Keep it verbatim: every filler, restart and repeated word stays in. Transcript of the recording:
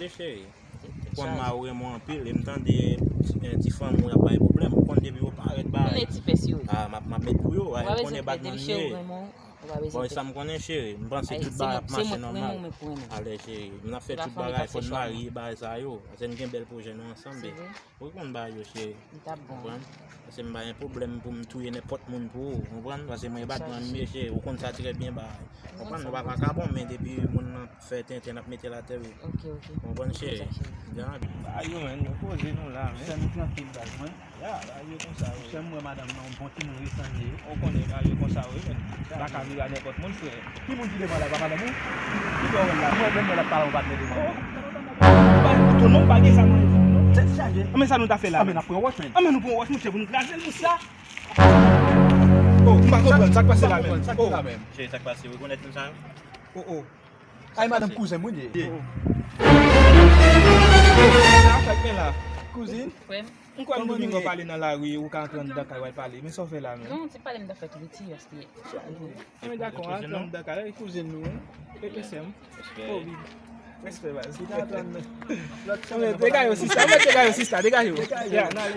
Cheri, ou konn mari w renmen w anpil, e m tande ti, eh, ti fanm ou y ap bay pwoblèm. Ou konn depi yo parèt bay. Konnen ti pès yo ye. Ah, m ap, m ap met pou yo. Ou pa bezwen pè, depi cheri ou renmen w, ou pa bezwen pè. Bon, e sa m konnen, cheri. M panse tout bagay ap mache nòmal. Alè, cheri, n ap fè tout bagay, fò n marye, bagay sa yo. Paske n gen bèl pwojè nou ansanm, baby. Ou konn bagay yo, cheri. M t ap bon. Konprann? Paske m pa gen pwoblèm pou m touye nenpòt moun pou ou, konprann? Paske mwen e patwon m ye, cheri. Ou konn sa trè byen, bagay. Konprann? Nou pa vakabon, men depi moun nan fè tenten, n ap mete l atè, wi. Ok, ok. Konprann, cheri? Bagay yo, men, nou poze nou la, men. Fè nou trankil, baz mwen. Ya, bagay yo konsa, wi. Monchè, m wè madanm nan, yon bon timoun resann li ye. Ou konnen bagay yo konsa, wi, men. M pa ka vire a nenpòt moun, frè. Ki moun ki devan la, pa madanm ou? Ki bò w wè l la? Mwen menm, mwen la pale yon patnè devan. Ou pa gen kouto non, ou pa gen zam nan men w non. Tèt chaje. Anben sa nou ta fè la menm? Anben n ap pran wòch menm. Anben nou pran wòch monchè pou nou kraze l monchè. Oh, m pa konprann sa k pase la menm. Sa k pase la menm? Cheri, sa k pase, ou rekonèt moun sa yo? Oh, oh. Ay, madanm kouzen m wi li ye. Sa k gen la? Kouzin? M kwè m domingo pale nan lari, ou ka antre anndan kay w al pale. Men sa w fè la menm? Non, ti pale m ta fè tou piti, yòs li ye. Anben dakò, antre anndan kay la, e kouzin nou, wi. E, e sè m. Oh, wi. Respè, baz. Ou ta antre anndan. Anben, degaje w, sista. Anben, degaje w, sista. Degaje w. Ya, n ale.